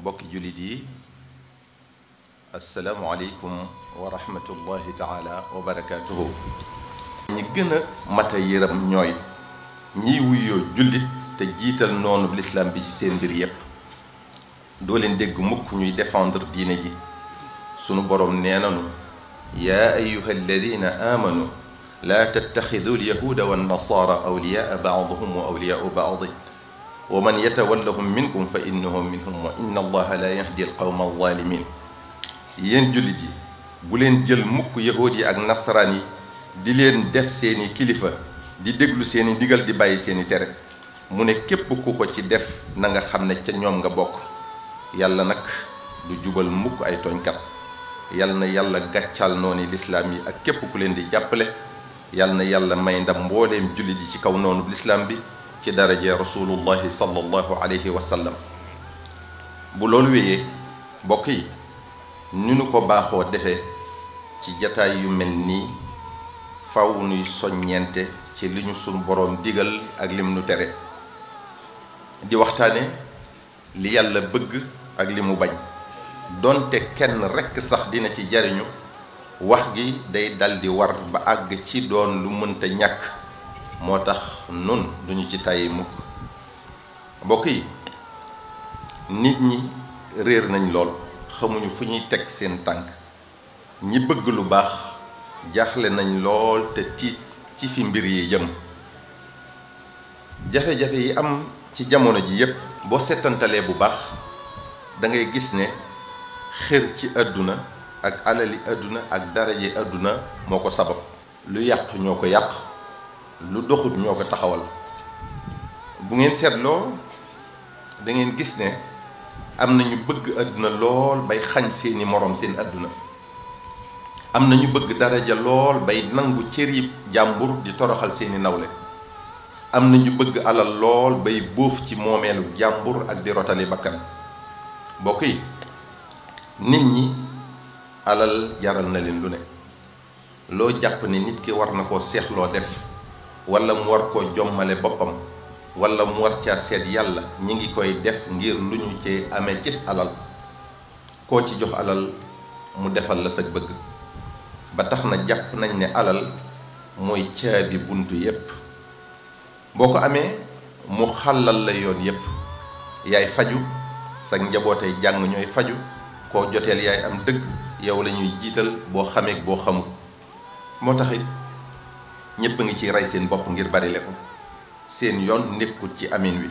mbokki jullit yi asalaamualeykum wa rahmatullahi taala wa barakaatuhu. ñi gën a mat a yërëm ñooy ñiy wuyoo jullit te jiital noonu lislaam bi ci seen mbir yépp. doo leen dégg mukk ñuy défendre diine ji. sunu boroom nee nanu yaa ayuha alladina aamanu laa tattaxidu alyahuuda wannasaara awliyaa baaduhum wa awliyaau baadi wa man yatawallahum minkum fa innahum minhum wa inna allaha la yahdi alqawma alzalimin. yéen jullit yi bu leen jël mukk yahuud yi ak nasaraan yi di leen def seeni kilifa di déglu seeni ndigal di bàyyi seeni tere. mu ne képp ku ko ci def na nga xam ne ca ñoom nga bokk. yàlla nag du jubal mukk ay tooñkat. yal na yàlla gàccal noonu lislaam yi ak képp ku leen di jàppale. yal na yàlla may ndam mbooleem jullit yi ci kaw noonu lislaam bi ci daraje rasulullahi sallallahu alayhi wa sallam. bu loolu wéyee mbokk yi ni nu ko baaxoo defee ci jataay yu mel nii faw nuy soññeente ci li ñu sunu boroom digal ak lim nu tere, di waxtaane li yàlla bëgg ak li mu bañ. donte kenn rekk sax dina ci jariñu wax gi day daldi war ba àgg ci doon lu mënta ñàkk. moo tax nun duñu ci tàyyi mukk. mbokk yi nit ñi réer nañ lool, xamuñu fu ñuy teg seen tànk. ñi bëgg lu baax jaaxle nañ lool te tiit ci fi mbir yi jëm. jafe-jafe yi am ci jamono ji yépp boo seetantalee bu baax da ngay gis ne xër ci àdduna ak alali àdduna ak daraje àdduna moo ko sabab. lu yàq ñoo ko yàq, lu doxut ñoo ko taxawal. bu ngeen seetloo da ngeen gis ne am na ñu bëgg àdduna lool bay xañ seeni moroom seen àdduna. am na ñu bëgg daraja lool bay nangu cëri jàmbur di toroxal seeni nawle. am na ñu bëgg alal lool bay bóof ci moomeelu jàmbur ak di rotali bakkan. mbokk yi nit ñi alal jaral na leen lu ne. loo jàpp ni nit ki war na koo seexloo def walla mu war koo jommale boppam walla mu war caa seet yàlla ñi ngi koy def ngir lu ñu ci amee cis alal. koo ci jox alal mu defal la sa bëgg. ba tax na jàpp nañ ne alal mooy caabi buntu yépp. boo ko amee mu xàllal la yoon yépp. yaay faju sa njabootay jàng ñooy faju. koo joteel yaay am dëgg yow la ñuy jiital boo xamee boo xamul. moo taxit ñépp a ngi ci rey seen bopp ngir bari le ko. seen yoon nekkul ci amin wi.